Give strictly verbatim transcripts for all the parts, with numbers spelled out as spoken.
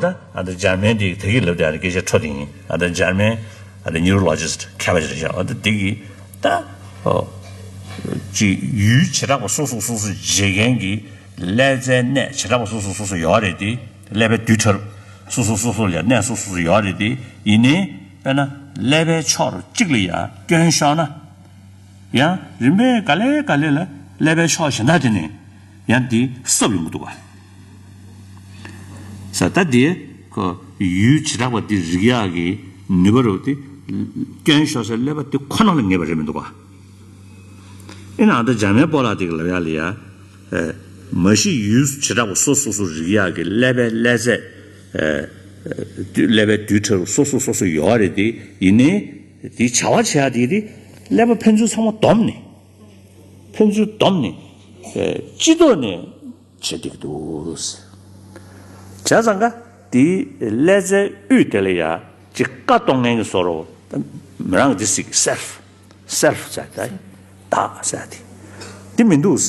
ད་ཨ་ད་འཇར་མན་དེ་དེ་གི་ལབ་དེ་ཨ་ད་སྐད་ཆ་འཕྲོ་དེ་ཡིན། ཨ་ད་འཇར་མན་ཨ་ད་ནིའུ་རོ་ལོ་ཇི་སི་ཊི་མཁས་པ་ཞིག་རེད་ཤག་ཨ་ད་དེ་གི་ད་ཨོ་ཅིག་ཡུལ་བྱེ་བྲག་པ་སོ་སོ་སོ་སོ་བྱེད་མཁན་གྱི་ཀླད་རྩའི་གནས་བྱེ་བྲག་པ་སོ་སོ་སོ་སོ་ཡོད་རེད་དེ། ཀླད་པའི་རྡུལ་ཕྲ་རབ་སོ་སོ་སོ་སོ་ལ་ཡང་གནས་སོ་སོ་སོ་ཡོད་རེད་དེ། ཡིན་ནའི་དཔེར་ན་ཀླད་པའི་ཕྱོགས་གཅིག་ལ་ཡང་སྐྱོན་ཤོར་ན། ཡང་རིམ་པས་ག་ལེ་ག་ལེ་ལ་ཀླད་པའི་ཕྱོགས་གཞན་དག་དེ་ནས་ཡང་དེ་གསོབ་ཡོང་གི་འདུག་ག་ས་ད་དེ་ཁོ་ཡུལ་བྱེ་བྲག་པ་དེ་རིག་ཡག་གི་ནུས་པ་རུ་དེ་སྐྱོན་ཤོར་སའི་ཀླད་པ་དེ་ཁོ་ན་ལ་ངེས་པ་རེད་མི་འདུག་ག་ཨེ་ན་ཨ་ད་འཇར་མན་སྤོ་ལགས་དེ་གི་ལབ་ཡག་ལ་ཡ། མ་གཞི་ཡུལ་བྱེ་བྲག་པ་སོ་སོ་སོ་རིག་ཡག་གི་ཀླད་པའི་ཀླད་རྩ། ཀླད་པའི་རྡུལ་ཕྲ་རུ་སོ་སོ་སོ་སོ་ཡོད་རེད་དེ། ཡིན་ནའི་དེའི་བྱ་བ་བྱེད་ཡག་དེ་དེ་ཀླད་པ་ཕན་ཚུན་ཚང་མ་བསྡོམས་ནས། ཕན་ཚུན་བསྡོམས་ནས་སྤྱི་ལྡོག་ནས་བྱེད་བསྡད་ཀྱི་འདུག་བྱས་ཙང་ཀ་དེའི་ཀླད་རྩའི་དབུས་དེ་ལ་ཡ་ཅིག་བཀའ་གཏོང་མཁན་གྱི་བཟོ་འདྲ་མི་རང་གི་དེ་ཟིག་སེལ་ཧྥི་སེལ་ཧྥི་ཟེར་ཏེ་བདག་ཟེར་ཏེ་དེ་མི་འདུག་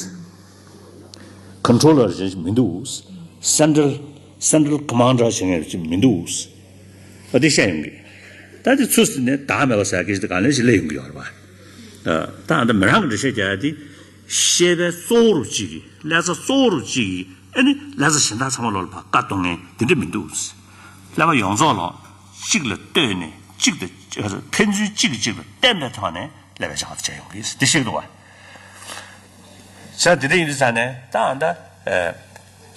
ཀོན་ཊྲོ་ལར་ཅིག་མི་འདུག་སེན་ཊྲལ་སེན་ཊྲལ་ཀོ་མན་ཌར་བྱེད་མཁན་ཅིག་མི་འདུག་ཨ་དེ་བཤད་ཡོང་གི་ད་དེ་ཚུལ་ནས་བདག་མེད་པ་ཟེར་སྐད་ཆ་དེ་གང་ལེགས་ཤིག་སླེབས་ཡོང་གི་ཡོད་རེད་པ། ད་ཨ་ད་མི་རང་གི་འགྲེལ་བཤད་རྒྱག་ཡ་དེ། ཤེས་པའི་གཙོ་བོ་རུ་གཅིག་གིས་ཀླད་རྩ་གཙོ་བོ་རུ་གཅིག་གིས་ཨ་ནི་ཀླད་རྩ་གཞན་དག་ཚང་མ་ལོག་ལ་ཕར་བཀའ་གཏོང་མཁན་དེ་འདྲ་མི་འདུག་ཀླད་པ་ཡོངས་རྫོགས་ལ་གཅིག་ལ་ལྟོས་ནས་གཅིག་ཏུ་ཕན་ཚུན་གཅིག་གིས་གཅིག་ལ་བརྟེན་པའི་ཐོག་ནས་ཀླད་པའི་བྱ་བ་དེ་བྱས་ཡོང་གི་འདི་ཤེས་འདུག་བ། ས་དེ་འདྲ་ཡིན་དུས་ཙང་ནས་ད་ཨ་ད་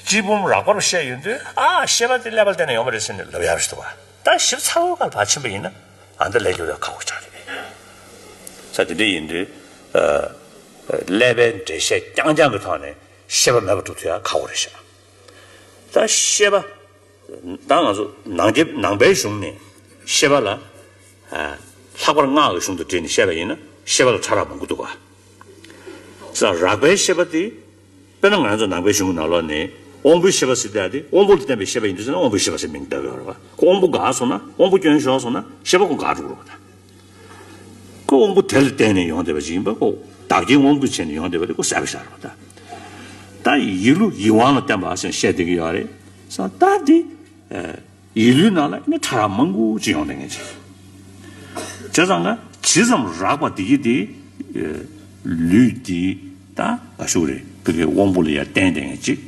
སྤྱི་སྤུངས་རགས་པ་རུ་བཤད་ཡོང་དུས་ཨ་ཤེས་པ་དེ་ཀླད་པ་ལ་བརྟེན་ནས་ཡོང་བ་རེད་ཟེར་ནས་ལབ་ཡག་ཞིག་འདུག་བ། ད་ཞིབ་ཚགས་པོའི་སྒང་ལ་ཕར་ཕྱིན་པ་ཡིན་ན་ཨ་ད་ལས་རྒྱུ་ཡག་ཁག་པོ་ཆགས་རེད། ས་དེ་འདྲ་ཡིན་དུས། ཀླད་པའི་འགྲེལ་བཤད་རྐྱང་རྐྱང་གི་ཐོག་ནས་ཤེས་པ་མེད་པ་སྒྲུབ་ཐུབ་ཡག་ཁག་པོ་རེད་ཤག་ད་ཤེས་པ། ད་ང་ཚོ་ནང་རྒྱབ་ནང་པའི་གཞུང་ནས་ཤེས་པ་ལ། ལྷག་པར་སྔགས་ཀྱི་གཞུང་དུ་བྲིས་ནས་བཤད་པ་ཡིན་ན་ཤེས་པ་ལ་ཕྲ་རགས་མང་པོ་འདུག་ག་ས་རགས་པའི་ཤེས་པ་དེ། དཔེར་ན་ང་ཚོ་ནང་པའི་གཞུང་གི་ནང་ལོགས་ནས་དབང་པོའི་ཤེས་པ་ཟེར་དེ་དེ་དབང་པོ་ལ་བརྟེན་པའི་ཤེས་པ་ཡིན་དུས་ཙང་ན་དབང་པོའི་ཤེས་པ་ཟེར་མིང་བཏགས་ཡོད་རེད་བ། ཁོ་དབང་པོ་འགག་སོང་ན་དབང་པོ་སྐྱོན་ཤོར་སོང་ན་ཤེས་པ་ཁོ་འགག་འགྲོ་གི་རེད་བ་ད། ཁོ་དབང་པོ་དེ་ལ་བརྟེན་ནས་ཡོང་བསྡད་པ་ཞིག་ཡིན་པ་ཁོ་བདག་རྐྱེན་དབང་པོ་བྱས་ནས་ཡོང་བསྡད་པ་དེ་ཁོ་གསལ་པོ་ཤར་བ་ད། ད་ཡིད་བློ་ཡིད་དབང་ལ་བརྟེན་པ་ཟེར་བཤད་བསྡད་ཀྱི་ཡོད་རེད། ས་ད་འདི་ཡིད་བློའི་ནང་ལ་ནི་ཕྲ་རགས་མང་པོ་ཅིག་ཡོང་བསྡད་མཁན་ཅིག་བྱས་ཙང་ན་ཇི་ཙམ་རགས་པ་འདི་གི་དེ་ལུས་འདི་ད་ག་ཞུ་རེད་བོད་ཀྱི་དབང་པོ་ལ་ཡར་བརྟེན་བསྡད་མཁན་ཅིག་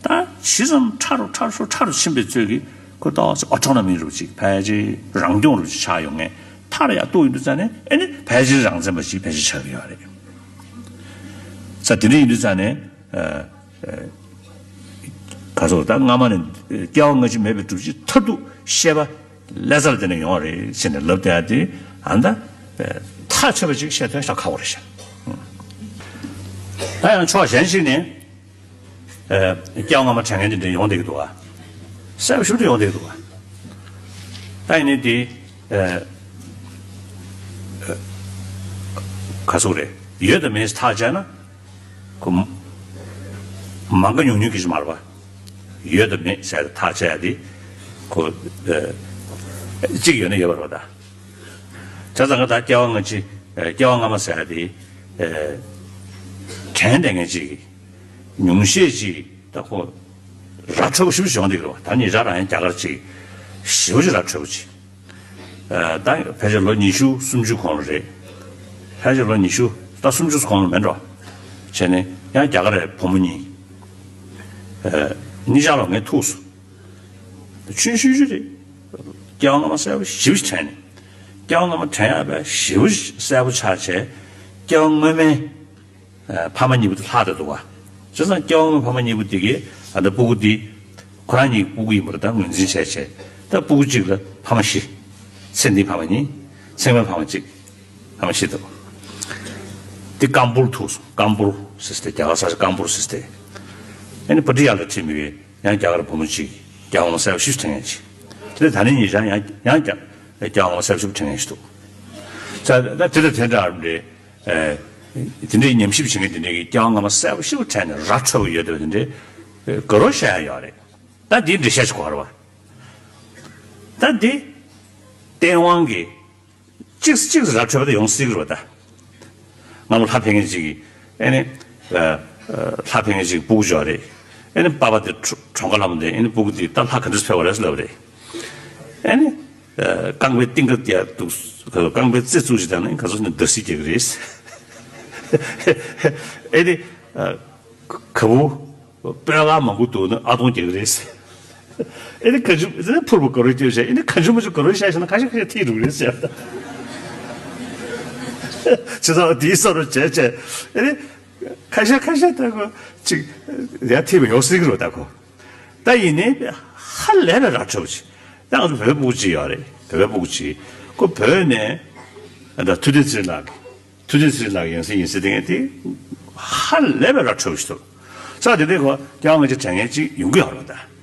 ད་ཇི་ཙམ་ཕྲ་རུ་ཕྲ་རུ་ཕྲ་རུ་ཕྱིན་པའི་ཚོད་ཀྱིས་ཁོ་ཏོག་ཙམ་ཨོ་ཊོ་ནོ་མི་རུ་ཅིག་ཕལ་ཆེར་རང་སྐྱོང་རུ་ཅིག་ཆགས་ཡོང་ངེས། མཐའ་ལ་ཡར་གཏུགས་ཡོང་དུས་ཙང་ནས་ཨེ་ནི་ཕལ་ཆེར་རང་བཙན་པ་ཅིག་ཕལ་ཆེར་ཆགས་ཀྱི་ཡོད་རེད། ས་དེ་འདྲ་ཡིན་དུས་ཙང་ནས་ག་ཚོད་ད་སྔ་མ་ནས་སྐྱེ་བ་སྔ་ཕྱི་མེད་པའི་སྒྲུབ་བྱེད་མཐར་ཐུག་ཤེས་པ་ཀླད་རྩ་ལ་བརྟེན་ནས་ཡོང་བ་རེད་ཟེར་ནས་ལབ་བསྡད་ཡ་དེ་ཨ་ད་ཐག་ཆོད་པ་ཅིག་བཤད་ཐུབ་ཤག་ཁག་པོ་རེད་ཤག་ད་ཡང་ཕྱོགས་གཞན་ཞིག་ནས། སྐྱེ་བ་སྔ་མ་དྲན་མཁན་དེ་འདྲ་ཡོང་བསྡད་ཀྱི་འདུག་བ། གསལ་པོ་ཞེ་པོ་ཅིག་ཡོང་བསྡད་ཀྱི་འདུག་བ། ད་ཡིན་ནའི་དེ། ག་ཚོད་རེད། ཡོད་དང་མེད་ཐག་བཅད་ན། ཁོ། མང་ག་ཉུང་ཉུང་གི་ཞིག་མ་རེད་བ། ཡོད་དང་མེད་ཟེར་ཐག་བཅད་ཡ་དེ། ཁོ། གཅིག་ཡོད་ན་ཡོད་པ་རེད་བ་ད། བྱས་ཙང་ང་ད་སྐྱེ་བ་སྔ་ཕྱི། སྐྱེ་བ་སྔ་མ་ཟེར་ཡ་དེ། དྲན་བསྡད་མཁན་གཅིག་ཉུང་ཤས་ཅིག་ད་ཁོ་ར་འཕྲོད་པོ་ཞེ་པོ་ཅིག་ཡོང་བསྡད་ཀྱི་རེད་བ། ད་ནི་ར་རང་ཡང་རྒྱ་གར་ཅིག་ཞེ་པོ་ཅིག་ར་འཕྲོད་པོ་ཅིག་ད་ཕལ་ཆེར་ལོ་ཉི་ཤུ་སུམ་ཅུ་གོང་ལ་རེད། ཕལ་ཆེར་ལོ་ཉི་ཤུ་ད་སུམ་ཅུ་གོང་ལ་མེད་འགྲོ། བྱས་ནས་ཡང་རྒྱ་གར་རེད་བུ་མོ་གཉིས། གཉིས་ཆར་ལོ་ངས་ཐུག་སོང་། ཆུང་ཆུང་ཆུང་རེད། སྐྱེ་བ་སྔ་མ་གསལ་པོ་ཞེ་པོ་ཅིག་དྲན་ནས། སྐྱེ་བ་སྔ་མ་དྲན་ཡག་དཔེ་ཞེ་པོ་ཅིག་གསལ་པོ་ཆགས་བྱས། སྐྱེ་བ་སྔོན་མའི། ཕ་མ་གཉིས་པོ་དེ་ལྷག་བསྡད་འདུག་བ། བྱས་ཙང་སྐྱེ་བ་སྔོན་ཕ་མ་གཉིས་པོ་དེ་གས་ཨ་ད་སྤུ་གུ་འདི། ཁོ་རང་གཉིས་སྤུ་གུ་ཡིན་པ་རེད་ད་ངོས་འཛིན་བྱས་བྱས། ད་སྤུ་གུ་གཅིག་ལ་ཕ་མ་བཞི། ཚེ་འདིའི་ཕ་མ་གཉིས། མཚན་མོའི་ཕ་མ་གཅིག་ཕ་མ་བཞི་འདུག་དེ་ཀམ་པུར་ཐུག་སོང་། ཀམ་པུར་ཟེར་ཏེ་རྒྱ་གར་ས་ཆ་ཀམ་པུར་ཟེར་ཏེ། ཨ་ནི་པ་ཏི་ཡ་ལ་ཁྲིད་མི་བས་ཡང་རྒྱ་གར་བུ་མོ་གཅིག་རྒྱ་དབང་གསལ་པོ་ཞེ་པོ་དྲན་མཁན་ཅིག་དེ་ལས་ད་ནི་གཉིས་ཆར་ཡང་ཡང་རྒྱ་རྒྱ་དབང་གསལ་པོ་ཞེ་པོ་དྲན་མཁན་ཞིག་འདུག་ས་ད་དེ་ལ་དེ་འདྲ་ཨ་རུ་འདྲེ། དེ་འདྲའི་ཉམས་ཞིབ་བྱེད་མཁན་དེ་འདྲའི་གི་སྐྱེ་བ་སྔ་མ་གསལ་པོ་ཞེ་པོ་དྲན་ནས་ར་འཕྲོད་པོ་ཡོད་དེ་བ་དེ་འདྲའི་དགའ་རོགས་བཤད་ཡ་ཡོད་རེད། ད་འདིའི་འགྲེལ་བཤད་ཅིག་གོ་ར་བ། ད་འདི་སྟེས་དབང་གིས་གཅིག་གཅིག་ར་འཕྲོད་པ་དེ་ཡོང་སྲིད་ཀྱི་རེད་བ་ད། སྔ་མོ་ལྷ་ཕན་མཁན་ཅིག་གིས་ཨེ་ནི། ལྷ་ཕན་མཁན་ཅིག་སྤུ་གུ་ཅིག་ཡོད་རེད། ཨེ་ནི་པ་ཕ་དེ་གྲོ་གྲོངས་ཁ་ལབ་པ་དེ། ཨེ་ནི་སྤུ་གུ་དེ་ད་ལྷ་ག་འདྲས་ཕེབས་པ་རེད་ལབ་རེད། ཨེ་ནི་རྐང་པའི་རྟིང་ཀ་དེ་འདུག་རྐང་པའི་རྩེ་བཙུགས་ཤིག་དང་ནི་ག་ཚོད་ནི་འདར་སིག་རྒྱག་གི་རེད། ཨེ་ནི་ག་བུ་སྤོས་ཀ་མང་པོ་འདུག་ན་ཨ་སྟོང་རྒྱག་གི་རེད། ཨེ་ནི་ག་ཆུ་ཕུར་བུ་ག་རུ་སྐྱེས་བྱས། ཨེ་ནི་ག་ཆུ་མ་ཆུ་ག་རུ་བཤད་བྱས་ན་ཁ་ཤས་ཁ་ཤས་ཐིག་རུ་རེད་ཟེར། བྱས་ཙང་དེའི་ས་རུ་བྱས་བྱས། ཨེ་ནི་ཁ་ཤས་ཁ་ཤས་ད་གོ་ཅིག་ཡ་ཐིག་པ་ཡོང་སྲིད་ཀྱི་རེད་ད་གོ། ད་ཡིན་ནའི་ཧ་ལས་པའི་ར་འཕྲོད་པོ་ཅིག་ད་ང་ཚོ་བོད་པའི་སྤུ་གུ་ཅིག་ཡོད་རེད། བོད་པའི་སྤུ་གུ་ཅིག་ཁོ་བོད་ནས་ད་ཐུབ་བསྟན་ཚེ་རིང་ལགས། ཐུབ་བསྟན་ཚེ་རིང་ལགས་ཡིན་སྲིད་ཡིན་སྲིད་དེ་ངས་དེ་ཧ་ལས་པའི་ར་འཕྲོད་པོ་ཅིག་འདུག་ས་དེ་དེ་གོ་ཀྱང་ང་ཅིག་དྲན་མཁན་ཅིག་ཡོང་གི་ཡོད་རེད་ད།